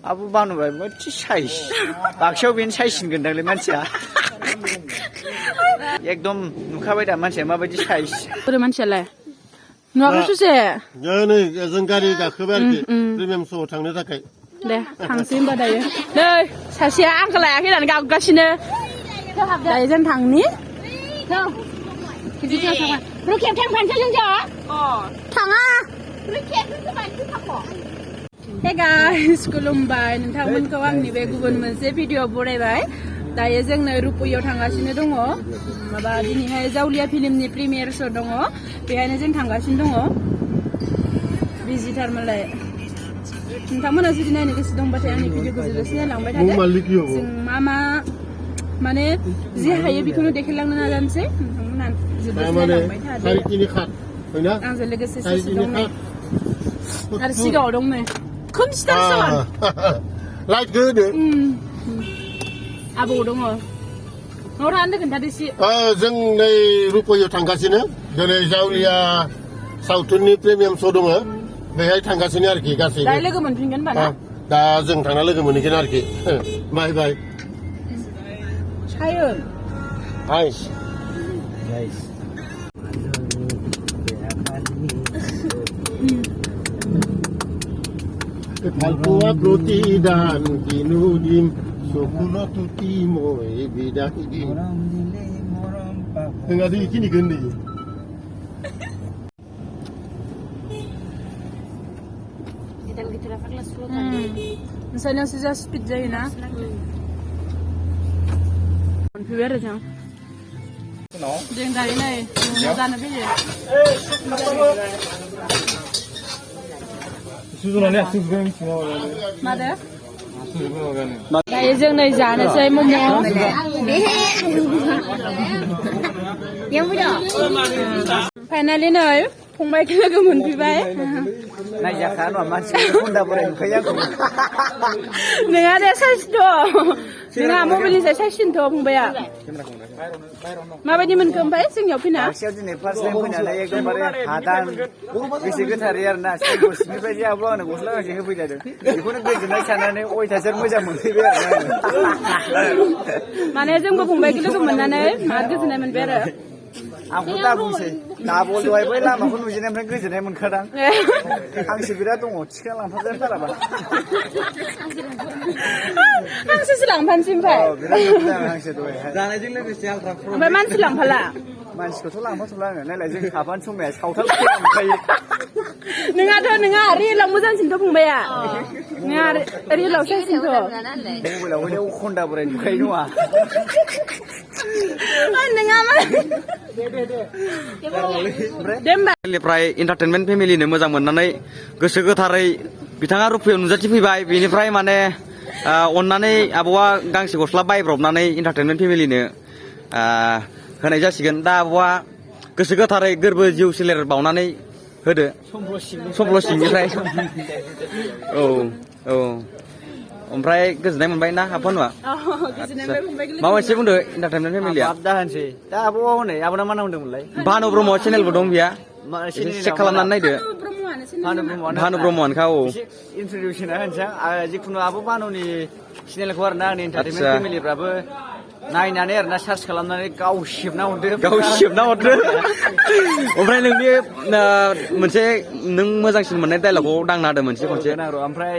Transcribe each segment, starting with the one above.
Abu Bhanu bai mochi size. Bakshaw bin size singendangलै मानसिया. एकदम नुखाबाय दा मानसिया माबायदि साइज. बोरै मानसियालाय? नुवाखै ससे? नै जों गारि गाखोबाय आरोखि प्रिमियाम श'आव थांनो थाखाय. दे थांसै होनबा दायो. नै सासेया आंखौ लायाखै होननानै गाबगासिनो. दायो जों थांनि. रुखेब थांफानोसै जोंजों? थाङा. Hey guys, खुलुमबाय नोंथांमोनखौ आंनि बे गुबुन मोनसे भिडिअ बरायबाय. दायो जोंनो रुपयाव थांगासिनो दङ. माबा दिनैहाय जावलिया फिल्मनि प्रिमियार श' दङ. बेहायनो जों थांगासिनो दङ. बिजिथारमोनलाय. नोंथांमोना जुदि नायनो गोसो दंबाथाय आंनि भिडिअखौ जोबजासिम नायलांबाय थादो. जों मा माने जे हायो बेखौनो देखायलांनो नाजानोसै. नोंथांमोना जोबजासिम नायलांबाय थादो. आंजों लोगोसे सासे दं नै. आरो सिगाङाव दं नै. खोमसिथारसो. लाइट गोदो. आबौ दङ. न'आव थानो खोन्थादो एसे. जों नै रुपयाव थांगासिनो. दिनै जावलिया सावथुननि प्रिमियाम श' दङ. बेहाय थांगासिनो आरोखि गासैबो. दा लोगो मोनफिनगोन होनबा ना? दा जों थांना लोगो मोनहैगोन आरोखि. बाय बाय. सायो. हाइस. Kalpua protidan kinudim sokulo tuti moe bidaki. Enggak di kini gendi. Kita dapat kelas 10 tadi. Misalnya sudah speed jadi na. Konfigure aja. Jangan dari nih. Jangan nabi je. 수준하네. 수준 중요하네. Mana? 수준하네. Dayo जों नै जानोसै मम'. Finally नै फंबायखौ लोगो मोनफैबाय. नायजाखा नङा मानसिया खन्दा बोराय नुखायो आंखौ. नोंहा दे साइजथ'. नोंहा मबाइलनिफ्राय साइजसिनथ' फंबाया. माबायदि मोनखो ओमफ्राय जोंनियाव फैना? बाक्सायाव दिनै फार्स्ट टाइम फैनानै एकदमबारे हादान गोसो गोथारै आरोना सिनिफ्राय जे आबौ आंनो गस्ला गांसे होफैलायदों. बेखौनो गोजोननाय साननानै अयथासार मोजां मोनफैबाय आरोना. माने जोंबो फंबायखौ लोगो मोननानै मार गोजोननाय मोनबाय आरो. आंखौ दा बुंसै दाबल दहाय बै लामाखौ नुजेननायनिफ्राय गोजोननाय मोनखादां. हांसो बिराद दङ थिखा लांफाजाथाराबा. हांसोसो लांफानोसै ओमफ्राय. बिराद मोजां हांसो दहाय. जानायजों लोगोसे आलट्रा प्र'. ओमफ्राय मानसि लांफाला? मानसिखौथ' लांफाथ'ला आङो. नायलाय जों साबानो समाया सावथाल मोनखायो. नोंहा रियेलाव मोजांसिनथ' फंबाया. नोंहा रियेलाव साइजसिनथ'. मबाइलाव हयले खन्दा बोराय नुखायो नङा. निफ्राय एन्टारटेनमेन्ट फेमिलिनो मोजां मोननानै गोसो गोथारै बिथाङा रुपयाव नुजाथिफैबाय. बेनिफ्राय माने अननानै आबौआ गांसे गस्ला बायब्रबनानै एन्टारटेनमेन्ट फेमिलिनो होनाय जासिगोन. दा आबौआ गोसो गोथारै गोरबो जिउ सोलेर बावनानै होदो समफ्ल' सिंनिफ्राय. औ ओमफ्राय गोजोननाय मोनबाय ना आब'नुआ? माबा मोनसे बुंदो एन्टारटेनमेन्ट फेमिलिया. दा होनसै दा आब'आ हनै आब'ना मा नाम होनदोंमोनलाय? भानु ब्रह्म चेनेलबो दं बेहा. चेक खालामनानै नायदो. भानु ब्रह्मआनोखा. औ इन्ट्रडिउसना होनसै आं जिखुनु आब' भानुनि चेनेलखौ आरोना आंनि एन्टारटेनमेन्ट फेमिलिफ्राबो नायनानै आरोना सार्च खालामनानै गावसेबना हरदो. ओमफ्राय नोंनि मोनसे नों मोजांसिन मोननाय डायलगखौ दांना होदो मोनसे खनसे. ओमफ्राय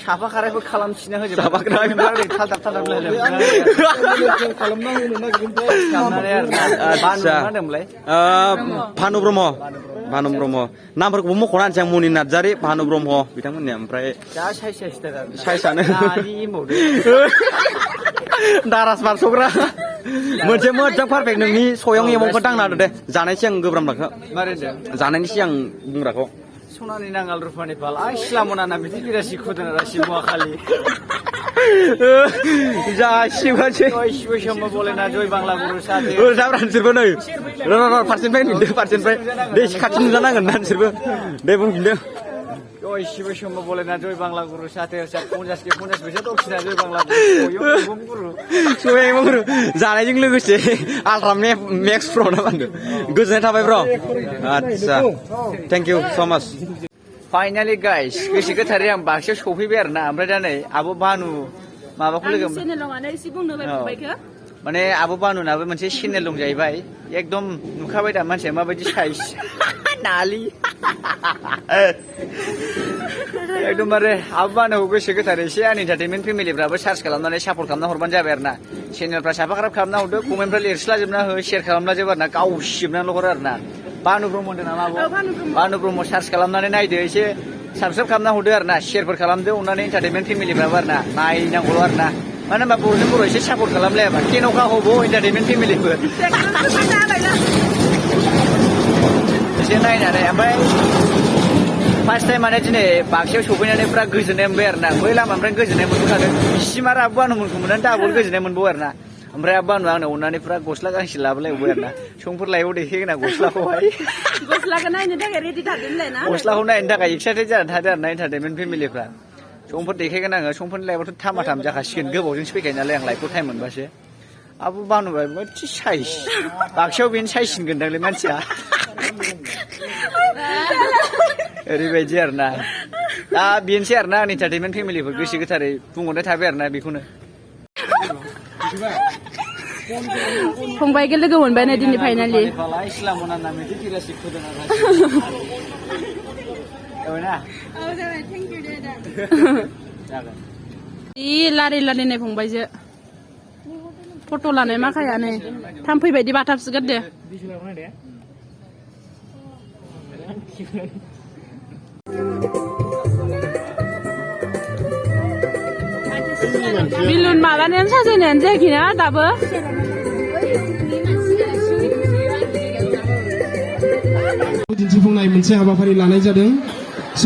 साफा खारायबो खालामफिनना होजोब. साफा खाराय थादाब भानु ब्रह्म नामफोरखौबो मख'ना होनसै आं. मनि नार्जारि, भानु ब्रह्म बिथांमोननिया. ओमफ्राय साइसानो दारास बारस'ग्रा मोनसे मोजां पारफेक्ट नोंनि सयं एमावखौ दांना होदो दे. जानायनि सिगां गोब्राबलाखौ. जानायनि सिगां बुंग्राखौ. सनानि नांगाल रुपानि पाल आं सिलामना बिदि बिरासि खुदना रासि मुवा खालि जासिबासै. जय शिव शम्भ बोलेना जय बांला गुरु साथे. जाब्रा नोंसोरबो नै फारसेनिफ्राय नुदो. फारसेनिफ्राय दे खाथि नुजानांगोन ना नोंसोरबो. दे बुंफिनदो. जय शिव शम्भ बोलेना जय बांला गुरु साथे 50 फैसा दक्षिणा जय बांला गुरु. गुरु जानायजों लोगोसे आल्ट्रा मेक्स प्र' ना मा होनदों? गोजोननाय थाबाय ब्र'. आदसा थेंक इउ स' माच. फाइनालि गाइस गोसो गोथारै आं बाक्सायाव सफैबाय आरो ना ओमफ्राय दा नै आब' भानु माबाखौ लोगो चेनेलावनो एसे बुंनो फंबायखो माने आब' भानुनाबो मोनसे चेनेल दं जाहैबाय एकदम नुखाबाय दा मानसिया माबायदि साइज नालि एकदमबारे आब' भानुखौ गोसो गोथारै एसे आन एन्टारटेनमेन्ट फेमिलिफ्राबो सार्च खालामनानै सापर्ट खालामना हरबानो जाबाय आरो ना चेनेलफ्रा साफाग्राब खालामना हरदो कमेन्टफ्रा लिरस्लाजोबना हो शेयार खालामलाजोबो आरो ना गावसिबनानैल' हरो आरो ना भानु ब्रह्म होनदों नामा आब' भानु ब्रह्म सार्च खालामनानै नायदो एसे साबसक्राइब खालामना हरदो आरो ना शेयारफोर खालामदो अननानै एन्टारटेनमेन्ट फेमिलिफ्राबो आरो ना नायनांगौल' आरो ना मानो होनबा बर'जों बर' एसे सापर्ट खालामलायाबा केन'खा हबो एन्टारटेनमेन्ट फेमिलिफोर एसे नायनानै ओमफ्राय फार्स्ट टाइम माने दिनै बाक्सायाव सफैनानै फुरा गोजोननाय मोनबाय आरो ना बै लामानिफ्राय गोजोननाय मोनबोखादों इसिम आरो आब' भानुमोनखौ मोननानै दाबल गोजोननाय मोनबावो आरो ना ओमफ्राय आब' भानुआ आंनो अननानै फुरा गस्ला गांसे लाबोलायबाय आरो ना संफोर लायबाव देखायगोन आं गस्लाखौहाय गस्लाखौ नायनो थाखाय रेडि थादोंलाय ना गस्लाखौ नायनो थाखाय एक्साइटेड जानानै थादों आरो ना एन्टारटेनमेन्ट फेमिलिफ्रा संफोर देखायगोन आङो संफोरनि लाइफआवथ' थामाथाम जाखासिगोन गोबावजोंसो फैखायो नालाय आं लाइफखौ टाइम मोनबासो आब' भानुबा मोनसे साइज बाक्सायाव बेनो साइजसिनगोनदांलै मानसिया ओरैबायदि आरो ना दा बेनोसै आरो ना आंनि एन्टारटेनमेन्ट फेमिलिफोर गोसो गोथारै बुंहरनाय थाबाय आरो ना बेखौनो फंबायखौ लोगो मोनबाय ना दिनै फाइनालि जि लारि लारिनाय फंबायजो फट' लानाय माखायानो थाम्फै बायदि बाथाबसोगार दे बिलुन माबानायानो साजायनायानो जायाखैना दाबो दिन्थिफुंनाय मोनसे हाबाफारि लानाय जादों स'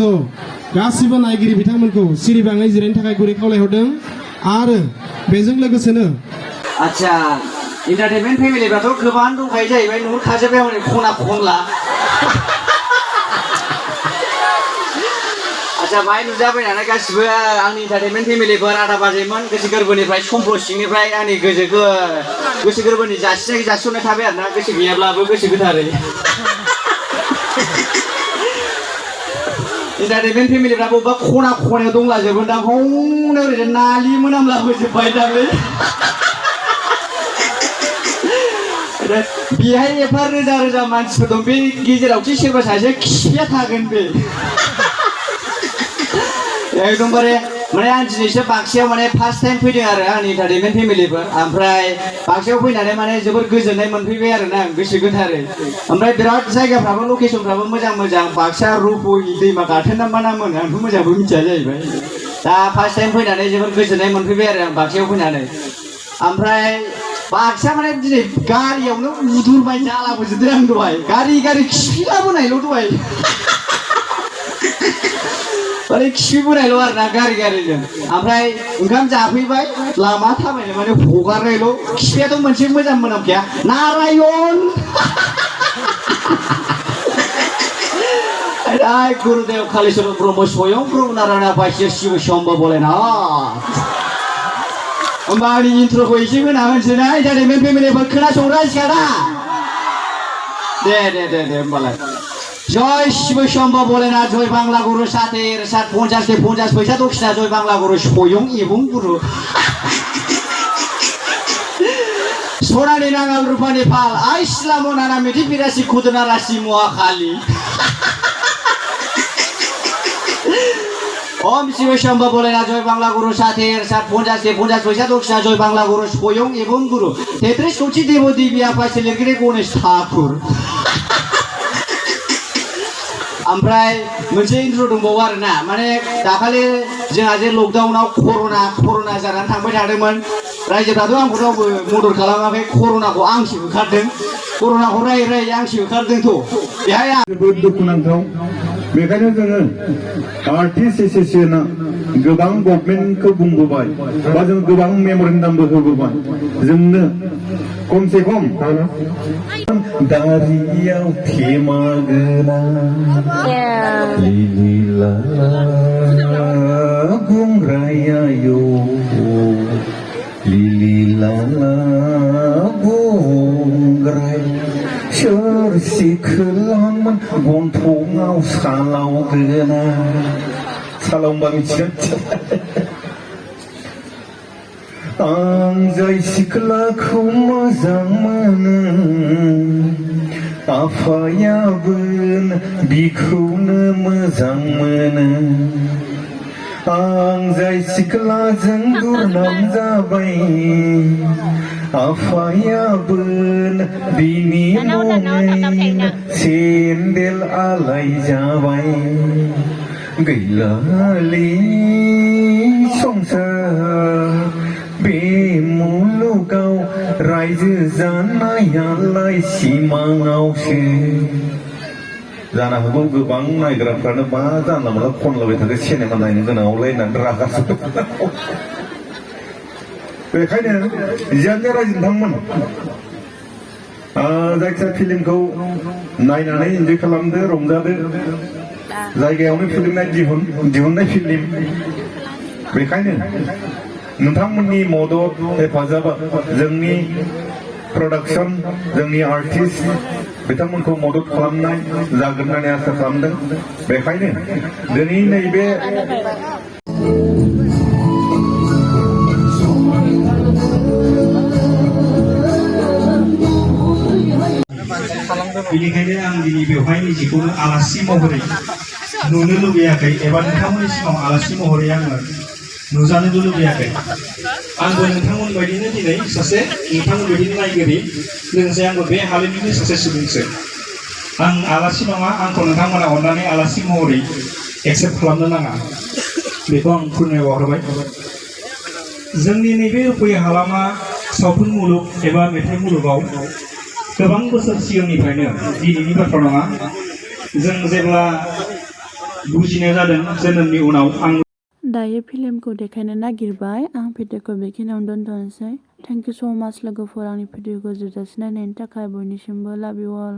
गासिबो नायगिरि बिथांमोनखौ सिरिबाङै जिरायनो थाखाय गुरै खावलायहरदों आरो बेजों लोगोसेनो आच्छा एन्टारटेनमेन्ट फेमिलिफ्राथ' गोबां दंखायो जाहैबाय नुहुरखाजोब्बाय हनै खना खनला आच्छा बाहाय नुजाबाय नालाय गासिबो आंनि एन्टारटेनमेन्ट फेमिलिफोर आदा बाजैमोन गोसो गोरबोनिफ्राय सम्फ्र सिंनिफ्राय आंनि गोसो गोरबोनि जासिनाय जासिहरनाय थाबाय आरो ना गोसो गैयाब्लाबो गोसो गोथारै एन्टारटेनमेन्ट फेमिलिफ्रा बबेबा खना खनायाव दंलाजोबो दां हौनो ओरैनो नालि मोनामलाबोजोब्बाय दांलै बेहाय एफा रोजा रोजा मानसिफोर दं बे गेजेरावसो सोरबा सासे खिया थागोन बे एकदमबारे माने आं दिनैसो बाक्सायाव माने फार्स्ट टाइम फैदों आरो आंनि एन्टारटेनमेन्ट फेमिलिफोर ओमफ्राय बाक्सायाव फैनानै माने जोबोर गोजोननाय मोनफैबाय आरो ना गोसो गोथारै ओमफ्राय बिराद जायगाफ्राबो लकेसनफ्राबो मोजां मोजां बाक्सा रुपहि दैमा गाथोन ना मा नामोन आंथ' मोजांबो मिथिया जाहैबाय दा फार्स्ट टाइम फैनानै जोबोर गोजोननाय मोनफैबाय आरो आं बाक्सायाव फैनानै ओमफ्राय बाक्सा माने दिनै गारियावनो उदुरबाय जालाबोजोबदों आं दहाय गारि खिफिलाबोनायल' दहाय माने खिफिबोनायल' आरो ना गारिजों ओमफ्राय ओंखाम जाफैबाय लामा थाबायनो माने हगारनायल' खिफियाथ' मोनसे मोजां मोनामखाया नारायण गुरुदेव कालीचरण ब्रह्म स्वयं प्रभु नारायण बायस्य शिव शंभ भोलेनाथ होमबा आंनि इन्ट्र'खौ एसे होना होनोसै ना एन्टारटेनमेन्ट फेमिलिफोर खोनासंग्रा सिखारा दे होमबालाय जय शिव शंभ भोलेनाथ जय बांला गुरु साथेर सात 50 के 50 पैसा दक्षिणा जय बांला गुरु स्वयं एवं गुरु सनानि नांगाल रुपानि फाल आइ सिला मनाना मेथि बिरासि खुदना राशि महाखाली ओम शिव शंभ भोलेनाथ जय बांला गुरु साथेर सात 50 के 50 पैसा दक्षिणा जय बांला गुरु स्वयं एवं गुरु 33 कोटि देव देवी आफा लिरगिरि गणेश ठाकुर ओमफ्राय मोनसे इन्ट्र' दंबावो आरो ना माने दाखालि जोंहा जे लकडाउनाव कर'ना जानानै थांबाय थादोंमोन रायजोफ्राथ' आंखौ रावबो मदद खालामाखै कर'नाखौ आंसो होखारदों कर'नाखौ रायै आंसो होखारदोंथ' बेहाय आं जोबोद दुखुनांथाव बेखायनो जोङो आर्टिस्ट एस'सियेसना गोबां गभर्नमेन्टखौ बुंबोबाय बा जों गोबां मेम'रेन्डामबो होबोबाय जोंनो खमसे खम दारियाव थेमा गोनां लिलि लाला गुंग्रायायो लिलि लाला गुंग्राय सोर सिखोलांमोन गन्थङाव सालाव गोना सालाव होनबा मिथिगोन आं जाय सिख्लाखौ मोजां मोनो आफायाबो बिखौनो मोजां मोनो आं जाय सिख्लाजों दुरनाम जाबाय आफायाबो बिनि मुङै सेन्देल आलाय जाबाय गैलालै संसार बे मुलुगाव रायजो जानायालाय सिमाङावसो जानो हागौ गोबां नायग्राफ्रानो मा जानला मोनला खनलाबाय थादों सिनेमा नायनो गोनाङावलाय होननानै रागा बेखायनो जियानो रायजो नोंथांमोन जायखिया फिल्मखौ नायनानै इन्जय खालामदो रंजादो जायगायावनो फिल्म दिहुननाय फिल्म बेखायनो नोंथांमोननि मदद हेफाजाबा जोंनि प्रडाक्सन जोंनि आर्टिस्ट बिथांमोनखौ मदद खालामनाय जागोन होननानै आसा खालामदों बेखायनो दिनै नैबे बेनिखायनो आं दिनै बेवहाय निजेखौनो आलासि महरै नुनो लुबैयाखै एबा नोंथांमोननि सिगाङाव आलासि महरै आङो नुजानोबो लुबैयाखै आंबो नोंथांमोन बायदिनो दिनै सासे नोंथांमोन बायदिनो नायगिरि लोगोसे आंबो बे हालामनिनो सासे सुबुंसो आं आलासि नङा आंखौ नोंथांमोना अननानै आलासि महरै एक्सेप्ट खालामनो नाङा बेखौ आं फोरमायहरबाय जोंनि नैबे रुपै हालामा सावथुन मुलुग एबा मेथाइ मुलुगाव गोबां बोसोर सिगांनिफ्रायनो दिनैनि बाथ्रा नङा जों जेब्ला बुजिनो जादों जोनोमनि उनाव आं दायो फिल्मखौ देखायनो नागिरबाय आं भिडिअखौ बेखिनियावनो दोनथ'नोसै थेंक इउ स' माच लोगोफोर आंनि भिडिअखौ जोबजासिम नायनायनि थाखाय बयनिसिमबो लाभ इउ अल